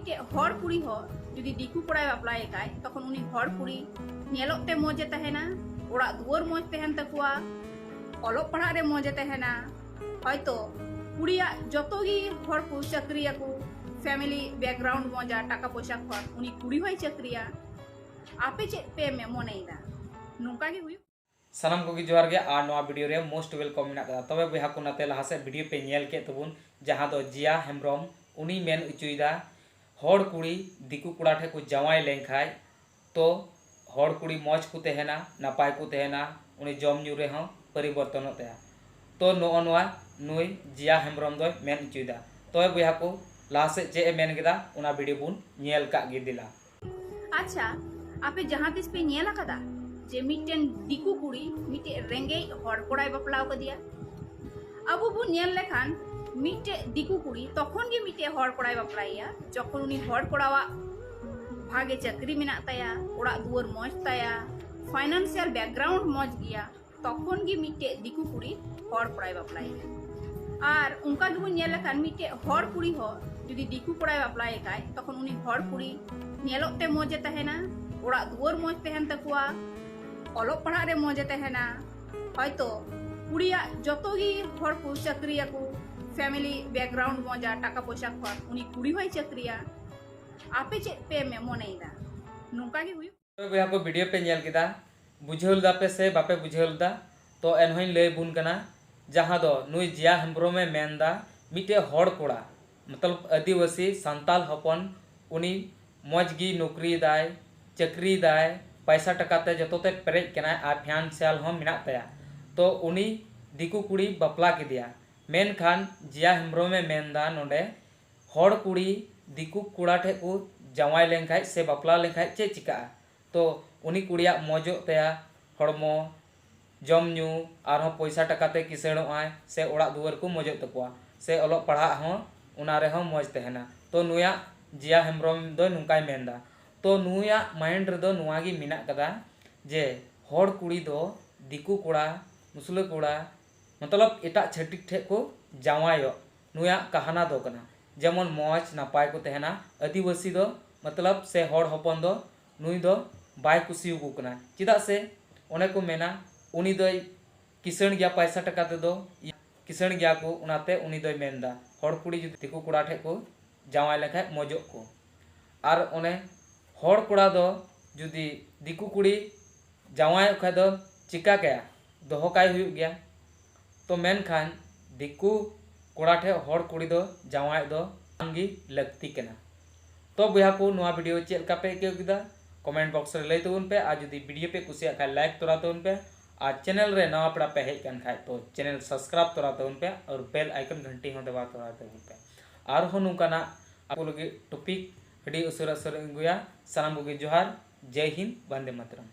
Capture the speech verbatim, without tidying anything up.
ᱢᱤᱫᱴᱮᱡ ᱦᱚᱲ ᱠᱩᱲᱤ ᱦᱚᱸ ᱡᱩᱫᱤ ᱫᱤᱠᱩ ᱠᱚᱲᱟᱭ ᱵᱟᱯᱞᱟᱭᱮ ᱠᱷᱟᱡ, ᱛᱚᱠᱷᱚᱱ ᱩᱱᱤ ᱦᱚᱲ ᱠᱩᱲᱤ ᱧᱮᱞᱚᱜ ᱛᱮ ᱢᱚᱡᱽ ᱮ ᱛᱟᱦᱮᱱᱟ, ᱚᱲᱟᱜ ᱫᱩᱣᱟᱹᱨ ᱢᱚᱡᱽ ᱛᱟᱦᱮᱱ ᱛᱟᱠᱚᱣᱟ, ᱚᱞᱚᱜ ᱯᱟᱲᱦᱟᱜ ᱨᱮ ᱢᱚᱡᱽ ᱮ ᱛᱟᱦᱮᱱᱟ, ᱦᱚᱭᱛᱚ ᱠᱩᱲᱤᱭᱟᱜ ᱡᱚᱛᱚ ᱜᱮ ᱦᱚᱲ ᱠᱚ ᱪᱟᱹᱠᱨᱤᱭᱟᱠᱚ, family background ᱢᱚᱡᱟ, ᱴᱟᱠᱟ ᱯᱚᱭᱥᱟ ᱠᱷᱚᱱ ᱩᱱᱤ ᱠᱩᱲᱤ ᱦᱚᱸᱭ ᱪᱟᱹᱠᱨᱤᱭᱟ᱾ ᱟᱯᱮ ᱪᱮᱫ ᱯᱮ ᱢᱮ-, ᱢᱚᱱᱮᱭᱮᱫᱟ? ᱱᱚᱝᱠᱟ ᱜᱮ ᱦᱩᱭᱩᱜ? ᱥᱟᱱᱟᱢ ᱠᱚᱜᱮ ᱡᱚᱦᱟᱨ ᱜᱮ ᱟᱨ ᱱᱚᱣᱟ video ᱨᱮ most welcome ᱢᱮᱱᱟᱜ ᱠᱟᱫᱟ᱾ ᱛᱚᱵᱮ ᱵᱚᱭᱦᱟ ᱠᱚ, ᱱᱟᱛᱮ ᱞᱟᱦᱟ ᱥᱮᱫ video ᱯᱮ ᱧᱮᱞ ᱠᱮᱫ ᱛᱟᱵᱚᱱ, ᱡᱟᱦᱟᱸ ᱫᱚ ᱡᱤᱭᱟ ᱦᱮᱢᱵᱨᱚᱢ, ᱩᱱᱤ ᱢᱮᱱ ᱚᱪᱚᱭᱮᱫᱟ ᱦᱚᱲ ᱠᱩᱲᱤ ᱫᱤᱠᱩ ᱠᱚᱲᱟ ᱴᱷᱮᱱ ᱠᱚ ᱡᱟᱶᱟᱭ ᱞᱮᱱᱠᱷᱟᱡ ᱛᱚ ᱦᱚᱲ ᱠᱩᱲᱤ ᱢᱚᱡᱽ ᱠᱚ ᱛᱟᱦᱮᱱᱟ, ᱱᱟᱯᱟᱭ ᱠᱚ ᱛᱟᱦᱮᱱᱟ, ᱩᱱᱤ ᱡᱚᱢ ᱧᱩ ᱨᱮᱦᱚᱸ ᱯᱚᱨᱤᱵᱚᱨᱛᱚᱱᱚᱜ ᱛᱟᱭᱟ᱾ ᱛᱚ ᱱᱚᱜᱼᱚ ᱱᱚᱣᱟ ᱱᱩᱭ ᱡᱤᱭᱟ ᱦᱮᱢᱵᱨᱚᱢ ᱫᱚᱭ ᱢᱮᱱ ᱚᱪᱚᱭᱮᱫᱟ᱾ ᱛᱚᱵᱮ ᱵᱚᱭᱦᱟ ᱠᱚ, ᱞᱟᱦᱟ ᱥᱮᱫ ᱪᱮᱫ ᱮ ᱢᱮᱱ ᱠᱮᱫᱟ ᱚᱱᱟ video ᱵᱚᱱ ᱧᱮᱞ ᱠᱟᱜ ᱜᱮ ᱫᱮᱞᱟ᱾ ᱟᱪᱪᱷᱟ, ᱟᱯᱮ ᱡᱟᱦᱟᱸ ᱛᱤᱥ ᱯᱮ ᱧᱮᱞ ᱟᱠᱟᱫᱟ ᱡᱮ ᱢᱤᱫᱴᱮᱱ ᱫᱤᱠᱩ ᱠᱩᱲᱤ ᱢᱤᱫᱴᱮᱡ ᱨᱮᱸᱜᱮᱡ ᱦᱚᱲ ᱠᱚᱲᱟᱭ ᱵᱟᱯᱞᱟ ᱟᱠᱟᱫᱮᱭᱟ? ᱟᱵᱚ ᱵᱚᱱ ᱧᱮᱞ ᱞᱮᱠᱷᱟᱱ ᱢᱤᱫᱴᱮᱡ ᱫᱤᱠᱩ ᱠᱩᱲᱤ ᱛᱚᱠᱷᱚᱱ ᱜᱮ ᱢᱤᱫᱴᱮᱡ ᱦᱚᱲ ᱠᱚᱲᱟᱭ ᱵᱟᱯᱞᱟᱭᱮᱭᱟ ᱡᱚᱠᱷᱚᱱ ᱩᱱᱤ ᱦᱚᱲ ᱠᱚᱲᱟᱣᱟᱜ ᱵᱷᱟᱜᱮ ᱪᱟᱹᱠᱨᱤ ᱢᱮᱱᱟᱜ ᱛᱟᱭᱟ, ᱚᱲᱟᱜ ᱫᱩᱣᱟᱹᱨ ᱢᱚᱡᱽ ᱛᱟᱭᱟ, financial background ᱢᱚᱡᱽ ᱜᱮᱭᱟ, ᱛᱚᱠᱷᱚᱱ ᱜᱮ ᱢᱤᱫᱴᱮᱡ ᱫᱤᱠᱩ ᱠᱩᱲᱤ ᱦᱚᱲ ᱠᱚᱲᱟᱭ ᱵᱟᱯᱞᱟᱭᱮᱭᱟ᱾ ᱟᱨ ᱚᱱᱠᱟ ᱜᱮᱵᱚᱱ ᱧᱮᱞ ᱞᱮᱠᱷᱟᱱ ᱢᱤᱫᱴᱮᱡ ᱦᱚᱲ ᱠᱩᱲᱤ ᱦᱚᱸ ᱡᱩᱫᱤ ᱫᱤᱠᱩ ᱠᱚᱲᱟᱭ ᱵᱟᱯᱞᱟᱭᱮ ᱠᱷᱟᱡ, ᱛᱚᱠᱷᱚᱱ ᱩᱱᱤ ᱦᱚᱲ ᱠᱩᱲᱤ ᱧᱮᱞᱚᱜ ᱛᱮ ᱢᱚᱡᱽ ᱮ ᱛᱟᱦᱮᱱᱟ, ᱚᱲᱟᱜ ᱫᱩᱣᱟᱹᱨ ᱢᱚᱡᱽ ᱛᱟᱦᱮᱱ ᱛᱟᱠᱚᱣᱟ, ᱚᱞᱚᱜ ᱯᱟᱲᱦᱟᱜ ᱨᱮ ᱢᱚᱡᱽ ᱮ ᱛᱟᱦᱮᱱᱟ, ᱦᱚᱭᱛᱚ ᱠᱩᱲᱤᱭᱟᱜ ᱡᱚᱛᱚ ᱜᱮ ᱦᱚᱲ ᱠᱚ ᱪᱟᱹᱠᱨᱤᱭᱟᱠᱚ, family background ᱢᱚᱡᱟ, ᱴᱟᱠᱟ ᱯᱚᱭᱥᱟ ᱠᱷᱚᱱ ᱩᱱᱤ ᱠᱩᱲᱤ ᱦᱚᱸᱭ ᱪᱟᱹᱠᱨᱤᱭᱟ᱾ ᱟᱯᱮ ᱪᱮᱫ ᱯᱮ ᱢᱮ-, ᱢᱚᱱᱮᱭᱮᱫᱟ? ᱱᱚᱝᱠᱟ ᱜᱮ ᱦᱩᱭᱩᱜ? ᱛᱚᱵᱮ ᱵᱚᱭᱦᱟ ᱠᱚ, video ᱯᱮ ᱧᱮᱞ ᱠᱮᱫᱟ, ᱵᱩᱡᱷᱟᱹᱣ ᱞᱮᱫᱟ ᱯᱮ ᱥᱮ ᱵᱟᱯᱮ ᱵᱩᱡᱷᱟᱹᱣ ᱞᱮᱫᱟ? ᱛᱚ ᱮᱱᱦᱚᱸᱧ ᱞᱟᱹᱭ ᱟᱵᱚᱱ ᱠᱟᱱᱟ, ᱡᱟᱦᱟᱸ ᱫᱚ ᱱᱩᱭ ᱡᱤᱭᱟ ᱦᱮᱢᱵᱨᱚᱢᱮ ᱢᱮᱱᱫᱟ, ᱢᱤᱫᱴᱮᱡ ᱦᱚᱲ ᱠᱚᱲᱟ, ᱢᱚᱛᱞᱚᱵ ᱟᱹᱫᱤᱵᱟᱹᱥᱤ ᱥᱟᱱᱛᱟᱞ ᱦᱚᱯᱚᱱ, ᱩᱱᱤ ᱢᱚᱡᱽ ᱜᱮ ᱱᱚᱠᱨᱤᱭᱮᱫᱟᱭ, ᱪᱟᱹᱠᱨᱤᱭᱮᱫᱟᱭ, ᱯᱟᱭᱥᱟ ᱴᱟᱠᱟ ᱛᱮ ᱡᱚᱛᱚ ᱛᱮ ᱯᱮᱨᱮᱡ ᱠᱟᱱᱟᱭ ᱟᱨ financial ᱦᱚᱸ ᱢᱮᱱᱟᱜ ᱛᱟᱭᱟ᱾ ᱛᱚ ᱩᱱᱤ ᱫᱤᱠᱩ ᱠᱩᱲᱤ ᱵᱟᱯᱞᱟ ᱠᱮᱫᱮᱭᱟ᱾ ᱢᱮᱱᱠᱷᱟᱱ ᱡᱤᱭᱟ ᱦᱮᱢᱵᱨᱚᱢᱮ ᱢᱮᱱᱫᱟ ᱱᱚᱰᱮ, ᱦᱚᱲ ᱠᱩᱲᱤ ᱫᱤᱠᱩ ᱠᱚᱲᱟ ᱴᱷᱮᱡ ᱠᱚ ᱡᱟᱶᱟᱭ ᱞᱮᱱᱠᱷᱟᱡ ᱥᱮ ᱵᱟᱯᱞᱟ ᱞᱮᱱᱠᱷᱟᱡ ᱪᱮᱫ ᱪᱤᱠᱟᱹᱜᱼᱟ? ᱛᱚ ᱩᱱᱤ ᱠᱩᱲᱤᱭᱟᱜ ᱢᱚᱡᱚᱜ ᱛᱟᱭᱟ ᱦᱚᱲᱢᱚ, ᱡᱚᱢ ᱧᱩ, ᱟᱨᱦᱚᱸ ᱯᱚᱭᱥᱟ ᱴᱟᱠᱟ ᱛᱮ ᱠᱤᱥᱟᱹᱬᱚᱜ ᱟᱭ ᱥᱮ ᱚᱲᱟᱜ ᱫᱩᱣᱟᱹᱨ ᱠᱚ ᱢᱚᱡᱚᱜ ᱛᱟᱠᱚᱣᱟ ᱥᱮ ᱚᱞᱚᱜ ᱯᱟᱲᱦᱟᱜ ᱦᱚᱸ ᱚᱱᱟ ᱨᱮᱦᱚᱸ ᱢᱚᱡᱽ ᱛᱟᱦᱮᱱᱟ᱾ ᱛᱚ ᱱᱩᱭᱟᱜ ᱡᱤᱭᱟ ᱦᱮᱢᱵᱨᱚᱢ ᱫᱚ ᱱᱚᱝᱠᱟᱭ ᱢᱮᱱᱫᱟ᱾ ᱛᱚ ᱱᱩᱭᱟᱜ mind ᱨᱮᱫᱚ ᱱᱚᱣᱟ ᱜᱮ ᱢᱮᱱᱟᱜ ᱠᱟᱫᱟ ᱡᱮ ᱦᱚᱲ ᱠᱩᱲᱤ ᱫᱚ ᱫᱤᱠᱩ ᱠᱚᱲᱟ, ᱢᱩᱥᱞᱟᱹ ᱠᱚᱲᱟ, ᱢᱚᱛᱞᱚᱵ ᱮᱴᱟᱜ ᱪᱷᱟᱹᱛᱤᱠ ᱴᱷᱮᱡ ᱠᱚ ᱡᱟᱶᱟᱭᱚᱜ, ᱱᱩᱭᱟᱜ ᱠᱟᱦᱟᱱᱟ ᱫᱚ ᱠᱟᱱᱟ᱾ ᱡᱮᱢᱚᱱ ᱢᱚᱡᱽ ᱱᱟᱯᱟᱭ ᱠᱚ ᱛᱟᱦᱮᱱᱟ᱾ ᱟᱹᱫᱤᱵᱟᱹᱥᱤ ᱫᱚ ᱢᱚᱛᱞᱚᱵ ᱥᱮ ᱦᱚᱲ ᱦᱚᱯᱚᱱ ᱫᱚ ᱱᱩᱭ ᱫᱚ ᱵᱟᱭ ᱠᱩᱥᱤᱭᱟᱠᱚ ᱠᱟᱱᱟ᱾ ᱪᱮᱫᱟᱜ ᱥᱮ ᱚᱱᱮ ᱠᱚ ᱢᱮᱱᱟ, ᱩᱱᱤ ᱫᱚᱭ ᱠᱤᱥᱟᱹᱬ ᱜᱮᱭᱟ ᱯᱟᱭᱥᱟ ᱴᱟᱠᱟ ᱛᱮᱫᱚ, ᱠᱤᱥᱟᱹᱬ ᱜᱮᱭᱟ ᱠᱚ, ᱚᱱᱟᱛᱮ ᱩᱱᱤ ᱫᱚᱭ ᱢᱮᱱᱫᱟ ᱦᱚᱲ ᱠᱩᱲᱤ ᱡᱩᱫᱤ ᱫᱤᱠᱩ ᱠᱚᱲᱟ ᱴᱷᱮᱡ ᱠᱚ ᱡᱟᱶᱟᱭ ᱞᱮᱠᱷᱟᱡ ᱢᱚᱡᱚᱜ ᱠᱚ᱾ ᱟᱨ ᱚᱱᱮ ᱦᱚᱲ ᱠᱚᱲᱟ ᱫᱚ ᱡᱩᱫᱤ ᱫᱤᱠᱩ ᱠᱩᱲᱤ ᱡᱟᱶᱟᱭᱚᱜ ᱠᱷᱟᱡ ᱫᱚ ᱪᱤᱠᱟ ᱠᱟᱭᱟ? ᱫᱚᱦᱚ ᱠᱟᱭ ᱦᱩᱭᱩᱜ ᱜᱮᱭᱟ᱾ ᱛᱚ ᱢᱮᱱᱠᱷᱟᱱ ᱫᱤᱠᱩ ᱠᱚᱲᱟ ᱴᱷᱮᱡ ᱦᱚᱲ ᱠᱩᱲᱤ ᱫᱚ ᱡᱟᱶᱟᱭᱚᱜ ᱫᱚ ᱵᱟᱝ ᱜᱮ ᱞᱟᱹᱠᱛᱤ ᱠᱟᱱᱟ᱾ ᱛᱚ ᱵᱚᱭᱦᱟ ᱠᱚ, ᱱᱚᱣᱟ ᱵᱷᱤᱰᱤᱭᱳ ᱪᱮᱫ ᱞᱮᱠᱟ ᱯᱮ ᱟᱹᱭᱠᱟᱹᱣ ᱠᱮᱫᱟ? ᱠᱚᱢᱮᱱᱴ ᱵᱚᱠᱥ ᱨᱮ ᱞᱟᱹᱭ ᱛᱟᱵᱚᱱ ᱯᱮ, ᱟᱨ ᱡᱩᱫᱤ ᱵᱷᱤᱰᱤᱭᱳ ᱯᱮ ᱠᱩᱥᱤᱭᱟᱜ ᱠᱷᱟᱡ ᱞᱟᱭᱤᱠ ᱛᱚᱨᱟ ᱛᱟᱵᱚᱱ ᱯᱮ, ᱟᱨ ᱪᱮᱱᱮᱞ ᱨᱮ ᱱᱟᱣᱟ ᱯᱮᱲᱟ ᱯᱮ ᱦᱮᱡ ᱠᱟᱱ ᱠᱷᱟᱡ ᱛᱚ ᱪᱮᱱᱮᱞ ᱥᱟᱵᱥᱠᱨᱟᱭᱤᱵ ᱛᱚᱨᱟ ᱛᱟᱵᱚᱱ ᱯᱮ, ᱟᱨ ᱵᱮᱞ ᱟᱭᱠᱚᱱ ᱜᱷᱟᱱᱴᱤ ᱦᱚᱸ ᱫᱟᱵᱟᱣ ᱛᱚᱨᱟ ᱛᱟᱵᱚᱱ ᱯᱮ᱾ ᱟᱨᱦᱚᱸ ᱱᱚᱝᱠᱟᱱᱟᱜ ᱟᱵᱚ ᱞᱟᱹᱜᱤᱫ ᱴᱚᱯᱤᱠ ᱟᱹᱰᱤ ᱩᱥᱟᱹᱨᱟ ᱩᱥᱟᱹᱨᱟ ᱟᱹᱜᱩᱭᱟ᱾ ᱥᱟᱱᱟᱢ ᱠᱚᱜᱮ ᱡᱚᱦᱟᱨ, ᱡᱟᱭ ᱦᱤᱱᱫ, ᱵᱟᱱᱫᱮ ᱢᱟᱛᱨᱟᱢ᱾